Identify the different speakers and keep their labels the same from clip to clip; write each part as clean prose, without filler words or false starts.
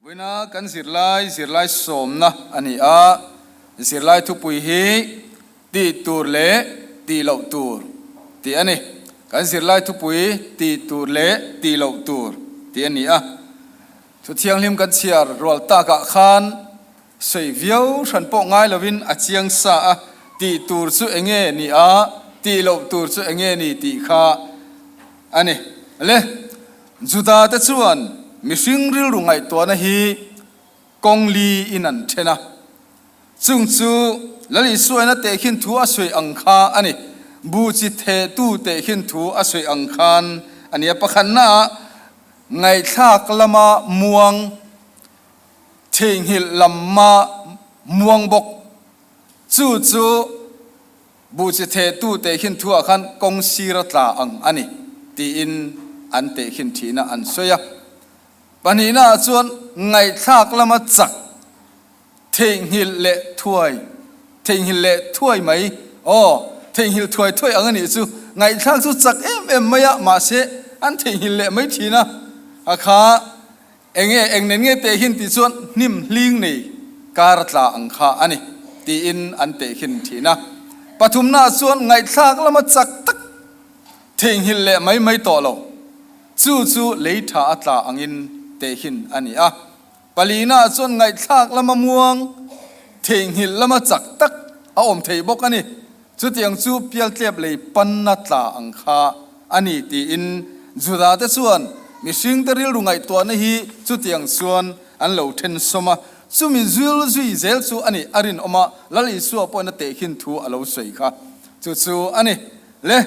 Speaker 1: Vawiina kan zirlai zirlai sawmna a ni a, zirlai thupui hi tih tur leh tih loh tur tih a ni. Kan zirlai thupui tih tur leh tih loh tur tih a ni a. Thu thianghlim kan chhiar rual takah khan sawi viau hran pawh ngai lovin a chiang sa a, tih tur chu enge ni a, tih loh tur chu enge ni tih kha a ni. Le. Juda te chuan mihring rilru ngaihtuahna hi kawng li in an then a, chung chu Lal Isuaina tehkhin thu a sawi ang kha a ni. Bu chi thehtu tehkhin thu a sawi ang khan a ni a. Pakhatnaah ngaihthlak lama muang, theihnghilh lamma muang bawk, chu chu Bu chi thehtu tehkhin thuah khan kawng sir a tla ang a ni tiin an tehkhin thihna an sawi a. Pahnihnaah chuan ngaihthlak lama chak theihnghilh leh thuai, theihnghilh leh thuai mai, aw, theihnghilh thuai thuai ang a nih chu, ngaihthlak chu chak em em mai a, mahse an theihnghilh leh mai thin a, a kha Enge eng nen nge tehkhin tih chuan hnim hling nei kar a tla ang kha a ni tiin an tehkhin thin a. Pathumnaah chuan ngaihthlak lama chak tak theihnghilh leh mai mai tawh lo. Chu chu lei tha a tla angin tehkhin a ni a. Palinaah chuan ngaihthlak lama muang theihnghilh lama chak tak a awm thei bawk a ni. Chutiang chu pialtlep lei panna tla ang kha a ni tiin Juda-te chuan mihringte rilru ngaihtuahna hi chutiang chuan an lo then sawm a, chumi zul zui zel chu a ni a rinawm a, Lal Isua pawhin a tehkhin thu a lo sawi kha chu chu a ni. Le,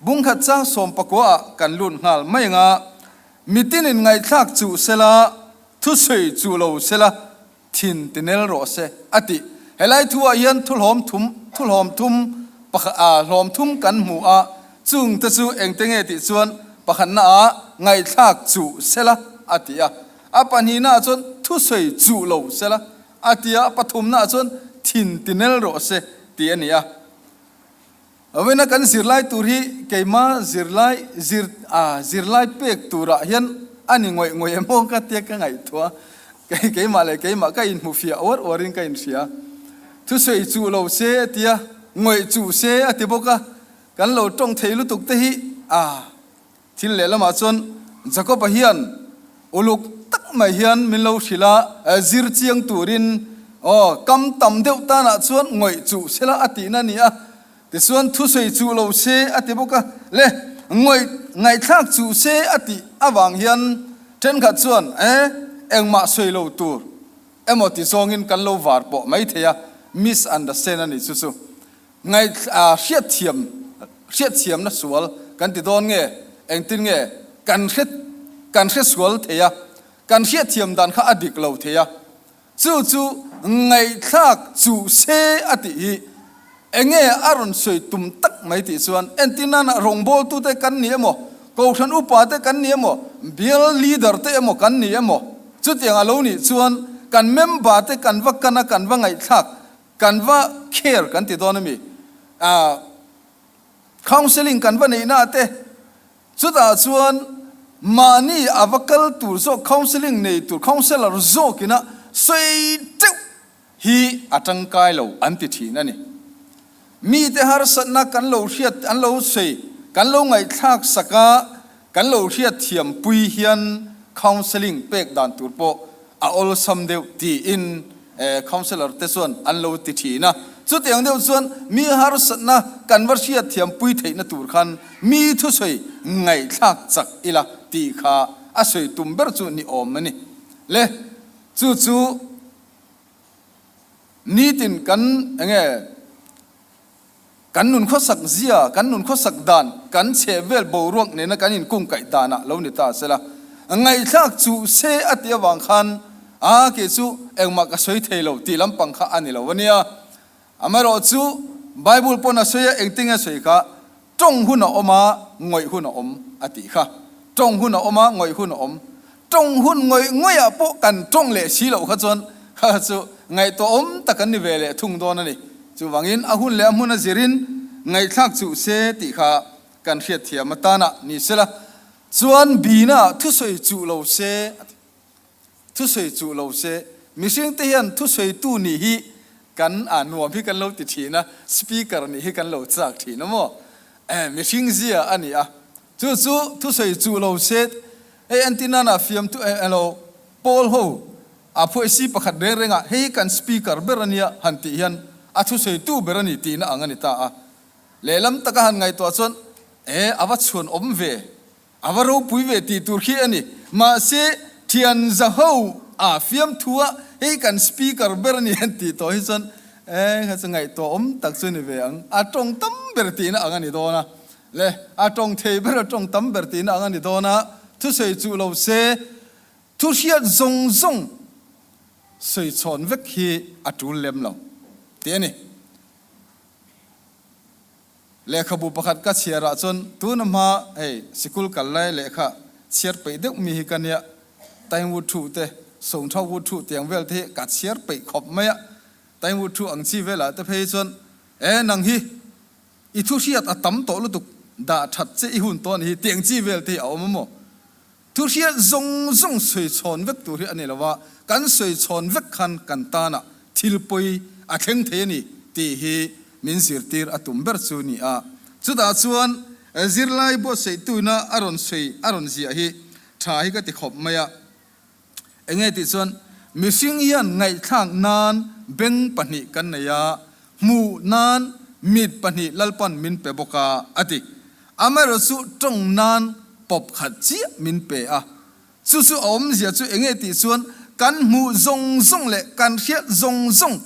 Speaker 1: bungkhat chang sawmpakuaah kan lut nghal mai ang a, mitinin ngaihthlak chuh sela, thusawi chuh lo sela, Thin ti nel rawh se, a ti. Helai thu ah hian thu hlawm thum, thu hlawm thum, pakhat ah hlawm thum kan hmu a, chung te chu engte nge tih chuan pakhatna ah ngaihthlak chuh sela, a ti a. A pahnihna ah chuan thusawi chuh lo sela, a ti a. A pathumna ah chuan thin ti nel rawh se tih a ni a. Awena kan zirlai tur hi keima zirlai zir a zirlai pek turah hian a ni ngawih ngawih emaw ka tia ka ngaihtuah kei keimah leh keimah ka inhmu fiah uar uarin ka inhria. Thusawi chuh lo se a tia, ngawih chuh se a ti bawk a, kan lo tawng thei lutuk te hi a Thil lehlamah chuan Jakob-a hian uluk tak mai hian min lo hrilh a, zir chiang turin aw kam tam deuh tanah chuan ngawih chuh sela a tihna a ni a, tichuan thusawi chuh lo se a ti bawk a, le ngawih ngaihthlak chuh se a tih avang hian thenkhat chuan e engmah sawi lo tur emaw ti zawngin kan lo var pawh mai thei a, misunderstand a ni chu chu. Ngaih hriatthiam hriatthiamna sual kan ti dawn nge? Engtin nge kan hre kan hre sual thei a, kan hriatthiam dan kha a dik lo thei a, chu chu ngaihthlak chuh se a tih hi enge a rawn sawi tum tak mai tih chuan entir nana rawngbawltute kan ni emaw, kohhran upate kan ni emaw, bial leader te emaw kan ni emaw, chutiang a lo nih chuan kan member te kan va kan a kan va ngaihthlak Kan va care kan ti dawn a mi? Ahh counselling kan va neih na te chutah chuan mahni a va kal tur zawk counselling nei tur counsellor zawk ina sawi teuh hi a tangkai lo an ti thin a ni. Mite harsatna kan lo hriat an lo sawi kan lo ngaihthlak sak a kan lo hriat thiam pui hian counselling pek dan tur pawh a awlsam deuh tiin Councillor te chuan an lo ti thin a, chutiang deuh chuan mi harsatna kan va hriatthiam pui theihna tur khan mi thusawi ngaihthlak chak ila tih kha a sawi tum ber chu ni awm a ni. Le, chu chu nitin kan enge kan nun khawsak zia, kan nun khawsak dan, kan chheh vel boruak nena kan inkungkaih danah lo ni ta sela, ngaihthlak chuh se a tih avang khan a kei chu engmah ka sawi thei lo tih lampang kha a ni lo a nia. Amaherawh chu Bible pawn a sawi a, engtin nge sawi kha, tawng hun a awm a, ngawih hun a awm a tih kha. Tawng hun a awm a, ngawih hun a awm. Tawng hun ngawih ngawihah pawh kan tawng leh si loh kha chuan kha chu ngaihtuahawm tak an ni ve leh thung dawn a ni. Chuvangin a hun leh a hmun a zirin ngaihthlak chuh se tih kha kan hriatthiam atana ni sela chuan bina thusawi chuh lo se a ti. Thusawi chuh lo se, mihringte hian thusawitu nih hi kan a nuam hi kan lo ti thin a, speaker nih hi kan lo chak thin a maw? Eh, mihring zia a ni a. Chu chu thusawi chuh lo se, hei entirnana fiamtu eh elo pawl ho a phuaisi pakhat reng rengah hei hi kan speaker ber a nia han tih hian a thusawitu ber a ni tihna ang a ni ta a. Lehlam taka han ngaihtuah chuan eh a va chhuan awm ve. A va ropui ve tih tur khi a ni. Mahse, thian zaho a fiamthu a, hei kan speaker ber a ni an tih tawh hi chuan eh kha chu ngaihtuah awm tak chu ni ve ang. A tawng tam ber tihna ang a ni dawn a. Le, a tawng thei ber a tawng tam ber tihna ang a ni dawn a. Thusawi chuh lo se, thu hriat zawng zawng sawi chhawn vek hi a tul lem lo tih a ni. Lehkhabu pakhat ka chhiar ah chuan tuna hma hei sikul kal lai lehkha chhiar peih deuh mi hi ka nia, Taingwu thu te, Songthau wu thu tiang vel te hi ka chhiar peih khawp mai a, Taingwu thu ang chi velah te phei chuan e nang hi i thu hriat a tam tawh lutuk dah that che i hun tawh a ni hi tiang chi vel te hi a awm a maw? Thu hriat zawng zawng sawi chhawn vek tur hi a ni lo a, kan sawi chhawn vek khan kan tanah thil pawi a thleng thei a ni tih hi min zirtir a tum ber chu ni a. Chutah chuan zirlai buatsaihtuina a rawn sawi a rawn ziah hi tha hi ka ti khawp mai a. Enge tih chuan mihring hian ngaihthlak nan beng pahnih kan nei a, hmuh nan mit pahnih Lalpan min pe bawk a, a ti. Amaherawhchu tawng nan pawp khat chiah min pe a. Chu chu a awmzia chu enge tih chuan kan hmuh zawng zawng leh kan hriat zawng zawng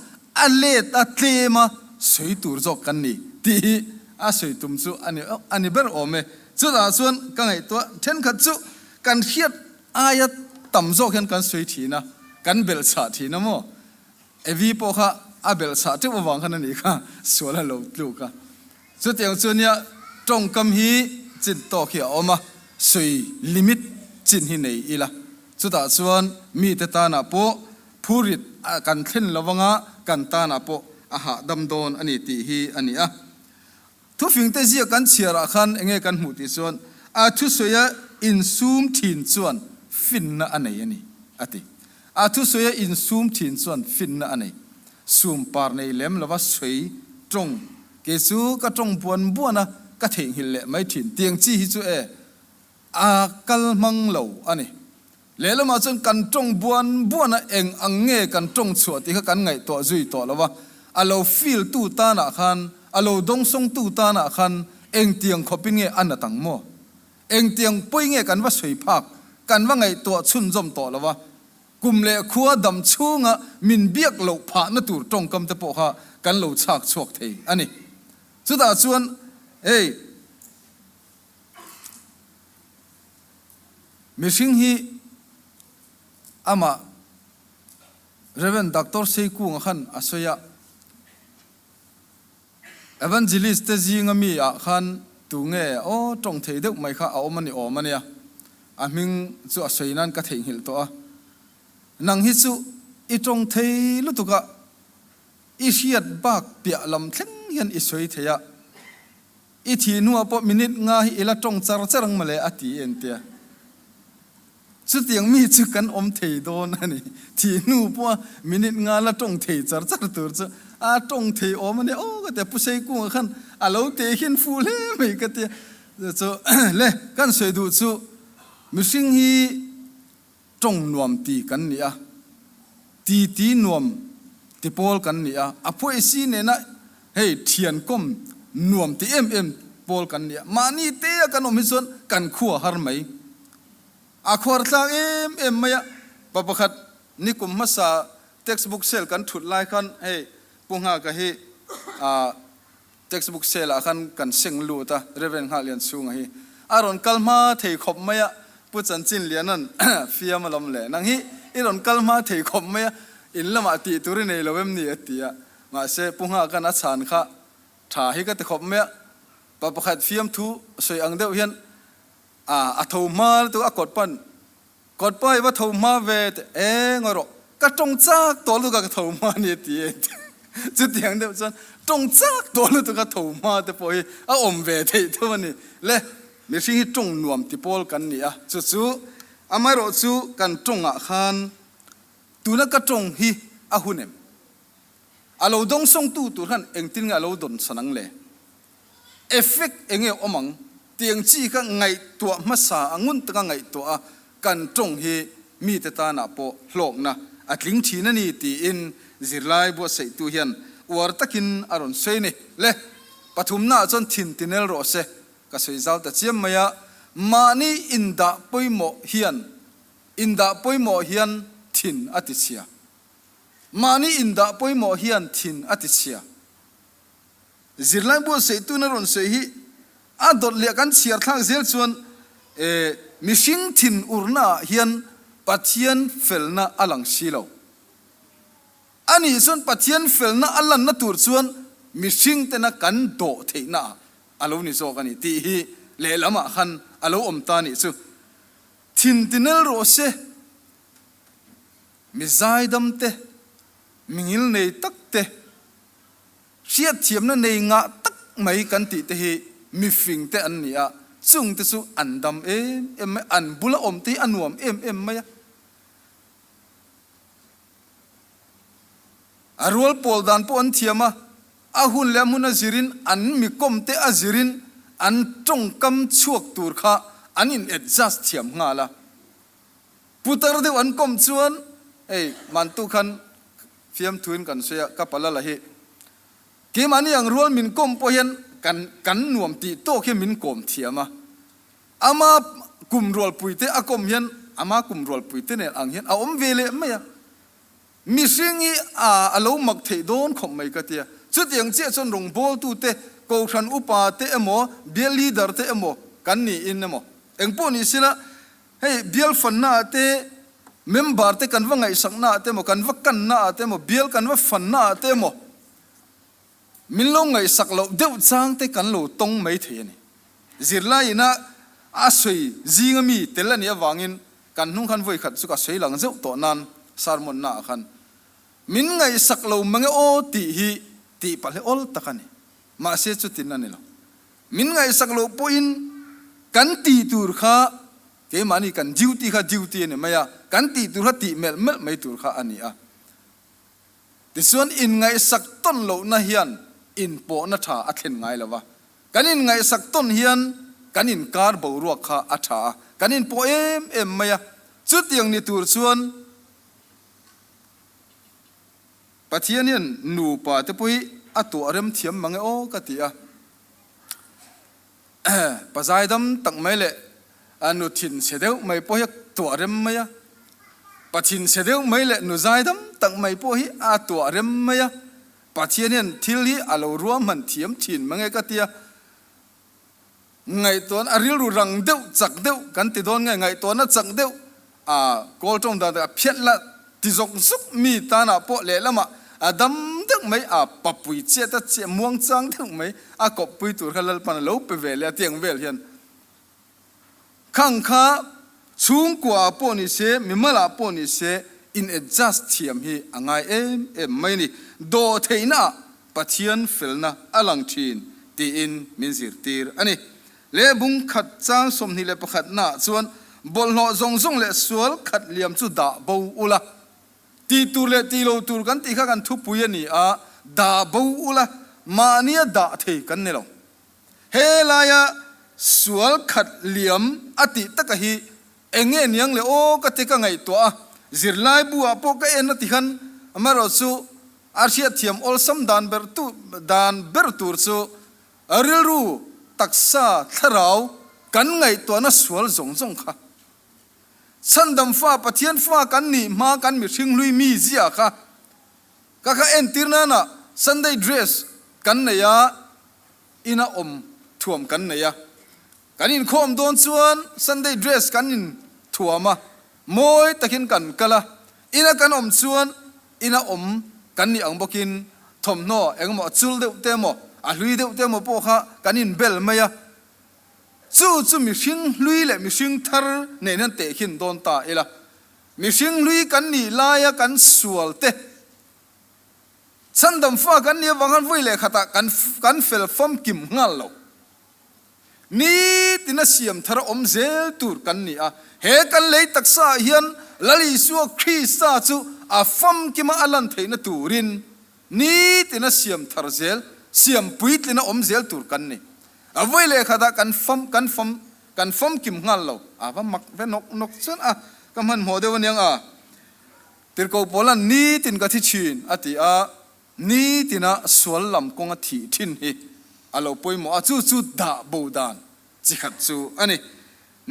Speaker 1: a let a tlem a sawi tur zawk kan ni tih hi a sawi tum chu a ni ber awm e. Chutah chuan ka ngaihtuah thenkhat chu kan hriat Aia tam zawk hian kan sawi thin a, kan belh chhah thin a maw? Evi pawh kha a belh chhah teuh avang khan a nih kha sual a lo tluk a. Chutiang chu nia tawngkam hi chin tawk hi a awm a, sawi limit chin hi nei ila. Chutah chuan mite tanah pawh phurit kan thlen lo anga kan tanah pawh a hahdam dawn a ni tih hi a ni a. Thufingte ziak kan chhiarah khan enge kan hmuh tih chuan a thusawia insum thin chuan finna a nei a ni, a ti. A thusawia insum thin chuan finna a nei. Sum par nei lem lova sawi tawng, kei chu ka tawng buan buan a, ka theihnghilh leh mai thin tiang chi hi chu e, a kal hmang lo a ni. Lehlamah chuan kan tawng buan buan a, eng ang nge kan tawng chhuah tih kha kan ngaihtuah zui tawh lo a, a lo feel tu tanah khan, a lo dawngsawng tu tanah khan engtiang khawpin nge a nat ang maw? Engtiang pawi nge kan va sawi phak, kan va ngaihtuah chhunzawm tawh lo a, kum leh khua dam chhunga min biak loh phahna tur tawngkam te pawh kha kan lo chhak chhuak thei a ni. Chutah chuan hei. Mihring hi amah Rev. Doctor Seikunga khan a sawi a, Evangelist te zinga mi ah khan tu nge aw tawng thei deuh mai kha a awm a ni awm a nia, a hming chu a sawi nan ka theihnghilh tawh a, nang hi chu i tawng thei lutuk a, i hriat bak piah lam thleng hian i sawi thei a, I thih hnuah pawh minute nga hi i la tawng char char ang mawle a ti en tia. Chutiang mi chu kan awm thei dawn a ni. Thih hnu pawha minute nga la tawng thei char char tur chu a tawng thei awm a nia aw ka tia. Pu Seikunga khan a lo teh hin fu hle mai ka tia. Chu le kan sawi duh chu mihring hi Tawng nuam ti kan ni a, ti ti nuam ti pawl kan ni a, a phuaisi nena hei thian kawm nuam ti em em pawl kan ni a, mahni te a kan awm hi chuan kan khua har mai. A khuar thlak em em mai a, pa pakhat nikum hmasa textbook sale kan thut lai khan hei Pu Nghaka hi ah Textbook sale ah khan kan seng lut a, Rev. Nghahlian chhunga hi a rawn kal hma thei khawp mai a, Pu Chanchin Liana'n fiam a lawm le, nang hi i rawn kal hma thei khawp mai a, in lamah tih tur i nei lo em ni a ti a, mahse Pu Nghahkan a chhan kha tha hi ka ti khawp mai a, pa pakhat fiamthu sawi ang deuh hian a tho hma lutuk a kawt pan Kawtpa i va tho hma ve teh e ngawi rawh, ka tawng chak tawh lutuk a ka tho hma a ni a ti e ti. Chutiang deuh chuan tawng chak tawh lutuk a tho hma te pawh hi a awm ve theih tho a ni. Le, mihring hi tawng nuam ti pawl kan ni a, chu chu amaherawh chu kan tawngah khan. Tuna ka tawng hi a hun em? A lo dawngsawngtu tur khan engtin nge a lo dawnsan ang le? Effect enge awm ang? Tiang chi kha ngaihtuah hmasa a ngun taka ngaihtuah a kan tawng hi mite tanah pawh hlawkna a tling thin a ni tiin zirlai buatsaihtu hian uar takin a rawn sawi a ni. Le, pathumnaah chuan thin tinel rawh se, ka sawi zau ta chiam mai a, mahni indah pawimawh hian indah pawimawh hian thin a tichhia. Mahni indah pawimawh hian thin a tichhia. Zirlai buatsaihtuin a rawn sawi hi a dawt leh kan chhiar thlak zel chuan e mihring thin urnaah hian Pathian felna a lang si lo. A nih chuan Pathian felna a lanna tur chuan mihring tena kan dawh theihnaah a lo ni zawk a ni tih hi lehlamah khan a lo awm ta nih chu. Thin tinel rawh se, mi zaidam te, mi ngilnei tak te, Hriatthiamna nei ngah tak mai kan tih te hi mifing te an ni a, chung te chu an dam em em mai, an bula awm te hi a nuam em em mai a. A rual pawl dan pawh an thiam a, a hun leh a hmun a zirin an mikawm te a zirin an tawngkam chhuak tur kha an in adjust thiam nghal a. Putar deuh an kawm chuan hei mantu khan Fiamthuin kan sawi a, ka palala hi keimahni ang rual min kawm pawh hian kan kan nuam tih tawk hian min kawm thiam a, ama kum rualpuite a kawm hian ama kum rualpuite nen ang hian a awm ve leh mai a, mihring hi a a lo mak theih dawn khawp mai ka tia, chutiang chiah chuan rawngbawltute, kohhran upa te emaw, bial leader te emaw kan niin emaw engpawh ni sila Hei bial fanna ah te, member te kan va ngaihsakna ah te emaw, kan va kanna ah te emaw, bial kan va fanna ah te emaw, min lo ngaihsak loh deuh chang te kan lo tawng mai thei a ni. Zirlai ina a sawi zinga mi tel a nih avangin kan hnung khan vawi khat chu ka sawi lang zeuh tawh nan sermon na ah khan min ngaihsak lo mange aw tih hi tih palh hi awl tak a ni. Mahse chutin a ni lo. Min ngaihsak loh pawhin kan tih tur kha keimahni kan duty kha duty a ni mai a, kan tih tur kha tih melh melh mai tur kha a ni a. Tichuan inngaihsak tawn lohna hian inpawhna tha a thlen ngai lo va, kan inngaihsak tawn hian kan inkar boruak kha a tha a, kan inpawh em em mai a. Chutiang ni tur chuan Pathian hian nupa te pawh hi a tuah rem thiam mang e aw ka ti a. Pa zaidam tak mai leh nu thin chhe deuh mai pawh hi a tuah rem mai a. Pa thin chhe deuh mai leh nu zaidam tak mai pawh hi a tuah rem mai a. Pathian hian thil hi a lo ruahman thiam thin mang e ka ti a. Ngaihtuahna a rilru rang deuh chak deuh kan ti dawn nge ngaihtuahna chak deuh a kawl tawng dan a phiat la ti zawk zuk mi tanah pawh lehlamah a dam deuh mai a papui chiat a chiah muang chang deuh mai a kawppui tur kha Lalpan a lo pe ve leh a tiang vel hian khang kha chhungkua ah pawh ni se mimal ah pawh ni se in adjust thiam hi a ngai em em mai a ni dawhtheihna ah Pathian felna a lang thin tiin min zirtir a ni. Leh bung khat chang 21 naah chuan bawlhhlawh zawng zawng leh sual khat liam chu dah bo ula. Tih tur leh tih lo tur kan tih kha kan thupui a ni a, dah bo ula mahnia dah thei kan ni lo. He laia sual khat liam a tih taka hi eng nge niang le aw ka ti ka ngaihtuah a, zirlai bu ah pawh ka en a ti khan amaherawhchu A hriatthiam awlsam dan ber tu dan ber tur chu rilru, taksa, thlarau kan ngaihtuahna sual zawng zawng kha. Chhandam fa, Pathian fa kan nih hma kan mihring hlui mi zia kha ka kha entir nana Sunday dress kan nei a, ina awm thuam kan nei a. Kan inkhawm dawn chuan Sunday dress kan in thuam a, mawi takin kan kal a, ina kan awm chuan ina awm kan nih ang bawkin thawmhnaw engemaw a chul deuh te emaw, a hlui deuh te emaw pawh kha kan inbel mai a. Chu chu mihring hlui leh mihring thar nen hian tehkhin dawn ta ila. Mihring hlui kan nih laia kan sual te, chhandam fa kan nih avang khan vawi leh khatah kan kan fel famkim nghal lo. Nitin a siam thar a awm zel tur kan ni a, he kan lei taksa ah hian Lal Isua Krista chu a famkima a lan theihna turin nitina siam thar zel, siam puitlina awm zel tur kan ni. A vawi leh khatah kan fam, kan fam, kan famkim nghal lo. A va mak ve nawk nawk chuan a, ka hmanhmawh deuh aniang a. Tirhkoh Paula'n nitin ka thi thin a ti a, nitina sual lam kawnga thih thin hi a lo pawimawh a, chu chu dah bo dan chi khat chu a ni.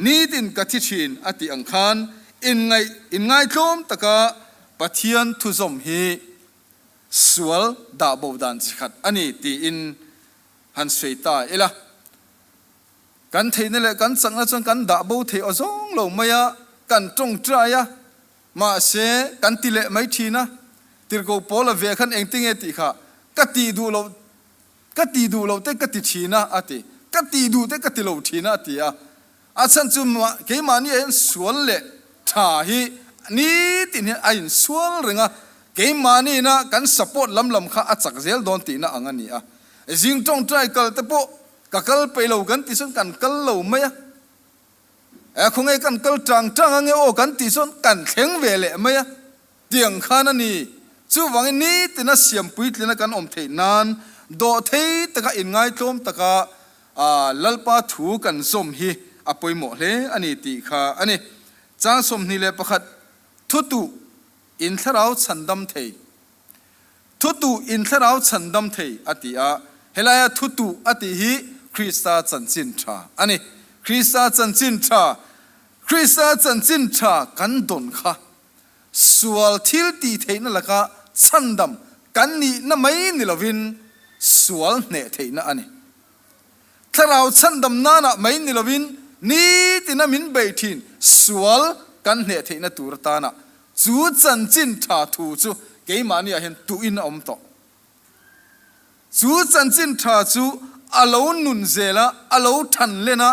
Speaker 1: Nitin ka thi thin a tih ang khan inngaih inngaitlawm taka Pathian thuzawm hi sual dah bo dan chi khat a ni tiin han sawi ta ila. Kan theihna leh kan chakna chuan kan dah bo theih aw zawng lo mai a, kan tawngtai a, mahse kan ti leh mai thin a. Tirhkoh Paula ve khan engtinge tih kha ka tih duh loh Ka ti duh loh te ka ti thin a, a ti. Ka ti duh te ka ti lo thin a, a ti a. A chhan chu keimahni ah hian sual leh tha hi nitin hian a insual reng a, keimahniina kan support lam lam kha a chak zel dawn tihna ang a ni a. Zing tawngtai kal te pawh ka kal peih lo kan tih chuan kan kal lo mai a. E khawnge kan kal tang tang ange aw kan tih chuan kan thleng ve leh mai a. Tiang khan a ni. Chuvangin nitina siam puitlina kan awm theih nan dawhthei taka inngaitlawm taka Lalpa thu kan zawm hi a pawimawh hle a ni tih kha a ni. Chang 21, Thutuh in thlarau chhandam thei. Thutuh in thlarau chhandam thei a ti a. Helaia thutuh a tih hi Krista chanchin tha a ni. Krista chanchin tha, Krista chanchin tha kan dawn kha Sual thil tih theihna laka chhandam kan nihna mai ni lovin sual hneh theihna a ni. Thlarau chhandam nanah mai ni lovin nitina min bei thin sual kan hneh theihna tur atana chu chanchin tha thu chu keimahniah hian tuhin a awm tawh. Chu chanchin tha chu a lo nun zel a, a lo than len a,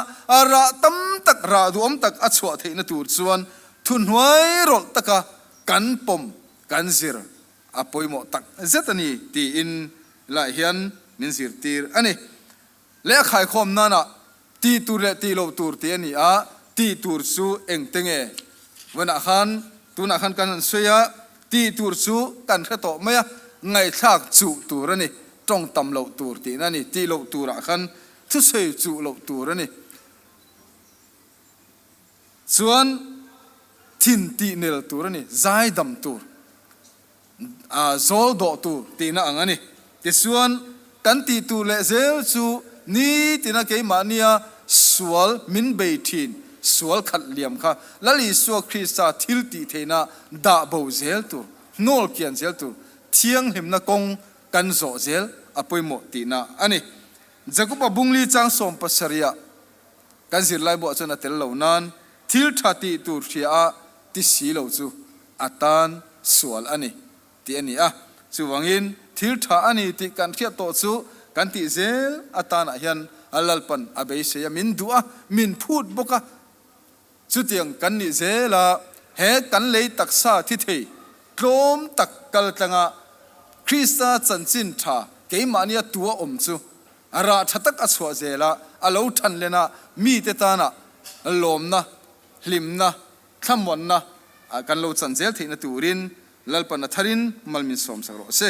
Speaker 1: rah tam tak, rah duhawm tak a chhuah theihna tur chuan thuhnuai rawlh taka kan pawm, kan zir a pawimawh tak zet a ni tiin lah hian min zirtir a ni. Leh a khaikhawm nana tih tur leh tih loh tur tih a ni a, tih tur chu engte nge? Vawiinah khan, tunah khan kan han sawi a, tih tur chu kan hre tawh mai a, ngaihthlak chuh tur a ni, tawng tam loh tur tihna a ni, tih loh turah khan thusawi chuh loh tur a ni. Chuan thin tih nel tur a ni, zaidam tur. A zawl dawh tur tihna ang a ni. Tichuan, kan tih tur leh zel chu nitina keimahnia sual min bei thin, sual khat liam kha Lal Isua Krista thil tih theihna dah bo zel tur, hnawl kian zel tur, thianghlimna kawng kan zawh zel a pawimawh tihna a ni. Jakoba bungli chang 70 ah kan zirlaibuah chuan a tel lo nan thil tha tih tur hria a ti si lo chu a tan sual a ni tih a ni a. Chuvangin thil tha a ni tih kan hriat tawh chu kan tih zel atanah hian Lalpan a beisei a, min duh a, min phut bawk a. Chutiang kan nih zel a, he kan lei taksa thi thei tlawm tak kal tlanga Krista chanchin tha keimahnia tua awm chu rah tha tak a chhuah zel a, a lo than len a, mite tana lawmna, hlimna, Thlamuanna kan lo chan zel theihna turin Lalpan a tharin mal min sawmsak rawh se.